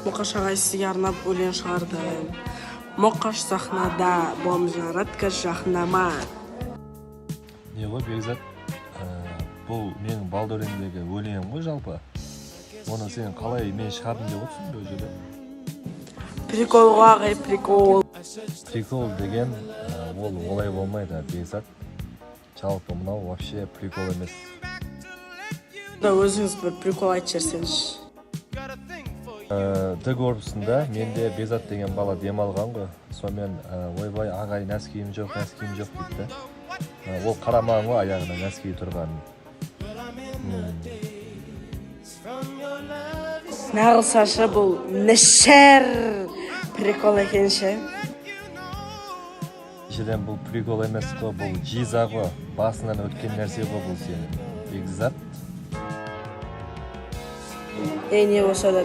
Мұқаш ағай, сізге арнап өлең шығардым. Мұқаш сахнада бомжаратка, жақындама. Не ғой, Бекзат, бұл менің Балдәурендегі өлеңім ғой жалпы. Оны сен қалай мен шығардым деп отырсың бұл жерде? Прикол ғой, ағай, прикол. Прикол деген ол олай болмайды, Бекзат. Жалпы мынау вообще прикол емес. Да, өзіңіз бір прикол айтып жіберсеңізші. Д корпусында менде Бекзат деген бала демалған ғой. Сонымен «Ойбай, ағай, носкиім жоқ, носкиім жоқ», – дейді да. Ол қарамаған ғой аяғына носки тұрғанын. Нағылсашы, бұл нашар прикол екен ше. Жерден бұл прикол емес қой, бұл жиза ғой, басынан өткен нәрсе ғой бұл сенің, Бекзат. Ей, не болса да.